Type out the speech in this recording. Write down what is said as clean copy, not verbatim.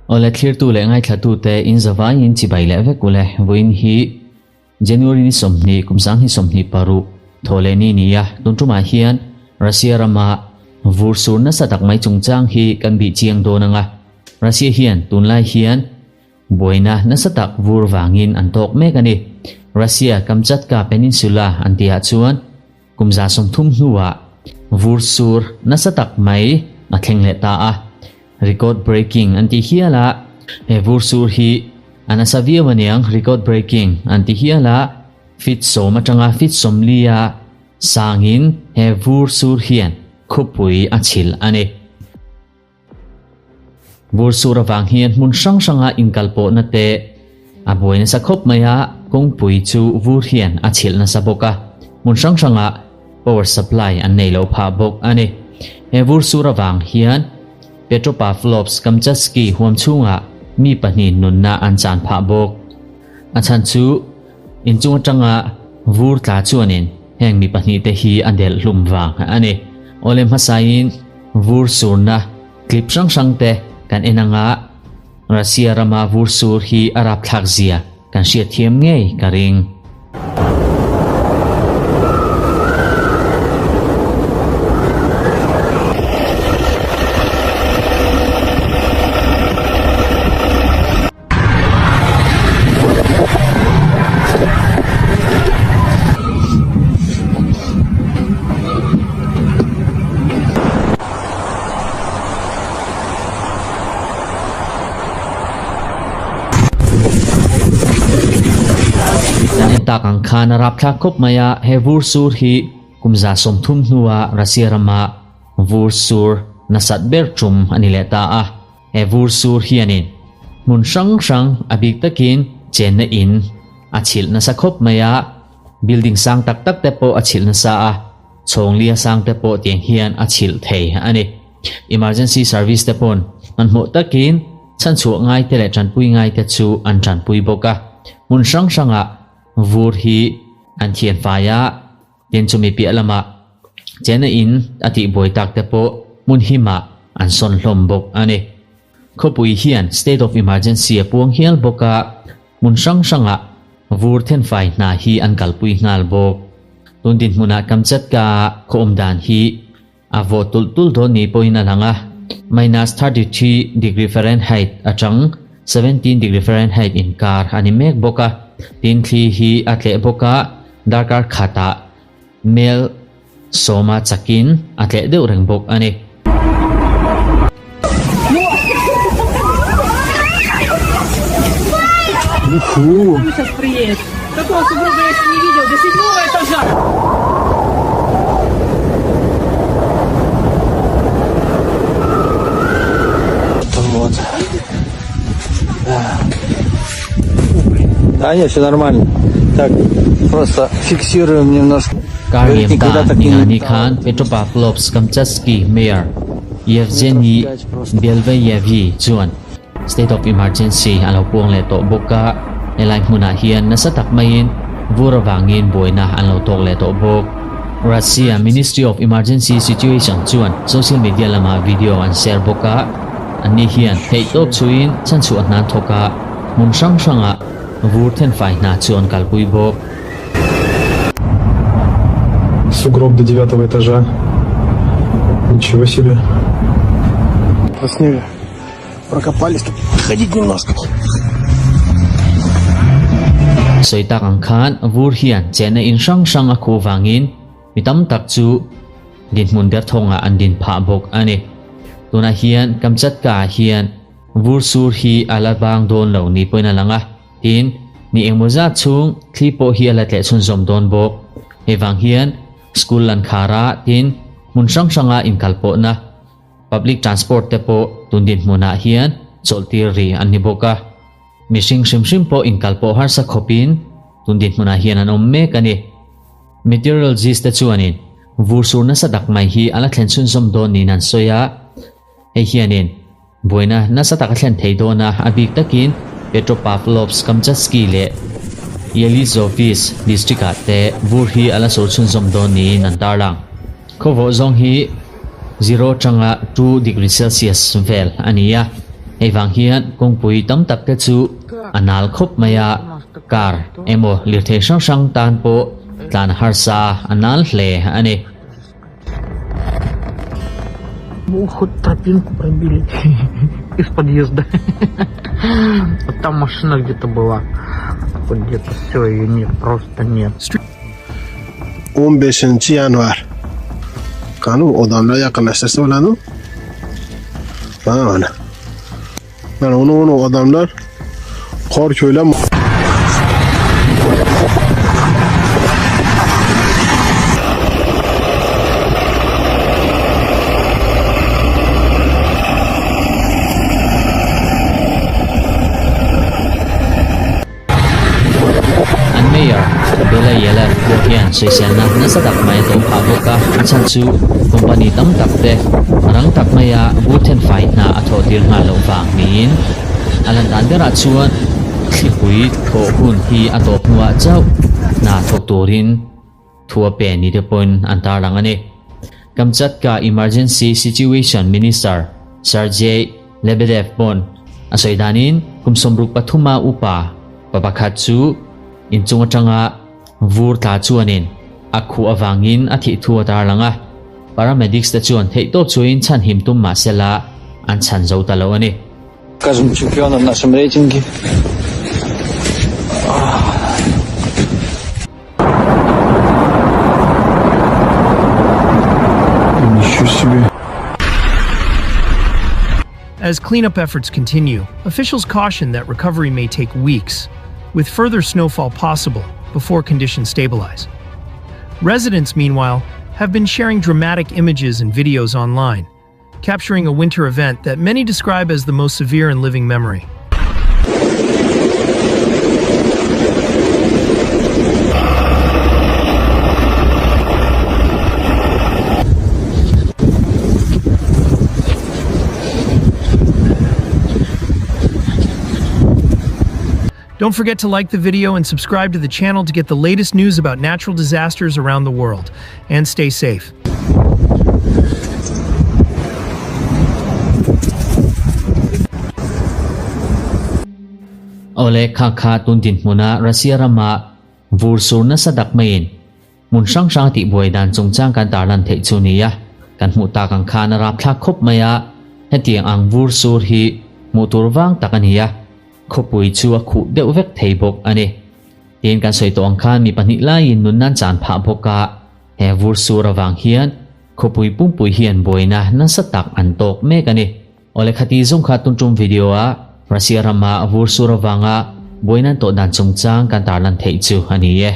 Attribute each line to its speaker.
Speaker 1: Awle thlirtu leh ngaithlatute in zavaiin chibai leh vek ule. Vawiin hi January ni 20 kum 2026 thaw leh ni ni a, tun tumah hian Russia rama vur sur nasa tak mai chungchang hi kan bih chiang dawn ang a. Russia hian tunlai hian buaina nasa tak vur vangin an tawk mek a ni. Russia Kamchatka Peninsula an tihah chuan kum 30 hnuah vur sur nasa tak mai a thleng leh ta a. Record breaking an tih hial a, he vur sur hi a nasa viau aniang record breaking an ti hial a, feet 10 atanga feet 40 a sangin he vur sur hian khawpui a chhilh a ni. Vur sur avang hian hmun hrang hranga inkalpawhna te a buai nasa khawp mai a, kawngpui chu vur hian a chhilh nasa bawk a, hmun hrang hranga power supply an nei lo phah bawk a ni. He vur sur avang hian Petropavlovsk Kamchatsky huam chhungah mi pahnih nunna an chan phah bawk. A chhan chu inchung atanga vur tla chuanin heng mi pahnih te hi a delh hlum vang a ni. Awle hmasain vur surna clip hrang hrang te kan en anga Russia rama vur sur hi a rapthlak zia kan hriat thiam ngei ka ring. Kan en tak ang khan a rapthlak khawp mai a, he vur sur hi kum 30 hnua Russia rama vur sur nasat ber tum a ni leh ta a. He vur sur hianin hmun hrang hrang a bik takin chenna in a chhilh nasa khawp mai a, building sang tak tak te pawh a chhilh nasa a, chhawnglia sang te pawh tiang hian a chhilh thei a ni. Emergency service te pawn hmanhmawh takin chhanchhuah ngai te leh tanpui ngai te chu an tanpui bawk a, hmun hrang hrangah vur hi an thian fai a, tin chumi piah lamah chena in a tihbuai tak te pawh hmun himah an sawn hlawm bawk a ni. Khawpui hian state of emergency a puang hial bawk a, hmun hrang hrangah vur thenfai hna hi an kalpui nghal bawk. Tun dinhmunah Kamchatka khaw awm dan hi a vawh tulh tulh dawn ni pawhin a lang a, minus 33 degree Fahrenheit atang 17 degree Fahrenheit inkar a ni mek bawk a, tin thli hi a tleh bawk a, darkar khatah mel 10 a chakin a tleh deuh reng bawk a ni.
Speaker 2: Вот. Да нет, все нормально. Так, просто фиксируем немножко.
Speaker 1: Kar liam ta Ningani khan Petropavlovsk Kamchatsky Mayor Yevgeny Belveyev chuan State of Emergency a lo puang leh tawh bawk a, helai hmunah hian nasa tak maiin vur avangin buaina an lo tawk leh tawh bawk. Russia Ministry of Emergency Situation chuan social media lamah video an share bawk a, anni hian theihtawp chhuiin chhanchhuah hna an thawk a, hmun hrang hrangah vur thenfai hna chu an kalpui bawk.
Speaker 3: Сугроб до девятого этажа. Ничего себе.
Speaker 2: По снегу прокопались тут ходить немножко.
Speaker 1: Sawi tak ang khan vur hian chenna in hrang hrang a khuh vangin mi tam tak chu dinhmun derthawngah an din phah bawk a ni. Tunah hian Kamchatka ah hian vur sur hi a la bang dawn lo ni pawhin a lang a, tin ni engmaw zat chhung thli pawh hi a la tleh chhunzawm dawn bawk. Hei vang hian school lan khar a, tin hmun hrang hranga inkalpawhna Public transport te pawh tun dinhmunah hian chawlhtir ri an ni bawk a, mihring hrim hrim pawh inkalpawh harsa khawpin tun dinhmunah hian an awm mek a ni. Meteorologist te chuanin vur sur nasa tak mai hi a la thlen chhunzawm dawn niin an sawi a, hei hianin buaina nasa tak a thlen thei dawn a, a bik takin Petropavlovsk-Kamchatsky leh Yelizovisk district-ah te vur hi a la sur chhunzawm dawn niin an tarlang. Khawvawh zawng hi. Zero atanga two degree Celsius vel a ni a, hei vang hian kawngpui tam tak te chu a nal khawp mai a, car emaw lirthei hrang hrang tan pawh tlan harsa a nal hle a ni.
Speaker 4: Хоть тропинку пробили из подъезда. Вот там машина где-то была. Вот где-то все, ее нет, просто нет.
Speaker 5: 15 yanvar. Qani odamlar yaqinlashtirsa bo'ladimi? Mana mana. Mana uni uni odamlar qor ko'ylab
Speaker 1: An Mayor, Bela Yelev pawh hian sawiselna nasa tak mai a tawh phah bawk a, a chhan chu company tam tak te rang tak maia vur thenfai hna a thawh tir nghal loh vang niin a lan dan berah chuan thlipui thawh hun hi a tawp hnuah chauh hna thawk turin thu a pe ni te pawhin an tarlang a ni. Kamchatka Emergency Situation Minister Sergei Lebedev pawn a sawi danin kum 63 a upa pa pakhat chu inchung atanga vur tla chuanin a khuh avangin a thih thu a tarlang a, paramedics te chuan theihtawp chuin chhanhim tum mahsela an chhan zo ta lo a ni.
Speaker 2: Кажем чемпиона в нашем рейтинге. Ничего себе.
Speaker 6: As cleanup efforts continue, officials caution that recovery may take weeks, with further snowfall possible before conditions stabilize. Residents, meanwhile, have been sharing dramatic images and videos online, capturing a winter event that many describe as the most severe in living memory. Don't forget to like the video and subscribe to the channel to get the latest news about natural disasters around the world. And stay safe.
Speaker 1: Awle kha kha tun dinhmuna Russia rama vur sur nasa tak maiin hmun hrang hrang tihbuai dan chungchang kan tarlan theih chu nia kan hmuh tak ang khan a rapthlak khawp mai a, hetiang ang vur sur hi hmuh tur vang tak a ni a, khawpui chu a khuh deuh vek thei bawk a ni. Tin kan sawi tawh ang khan mi pahnih laiin nun nan chan phah bawk a, he vur sur avang hian khawpui pumpui hian buaina nasa tak an tawk mek a ni. Awle khati zawng kha tun tum video a Russia rama vur sur avanga buaina an tawh dan chungchang kan tarlan theih chu a ni e.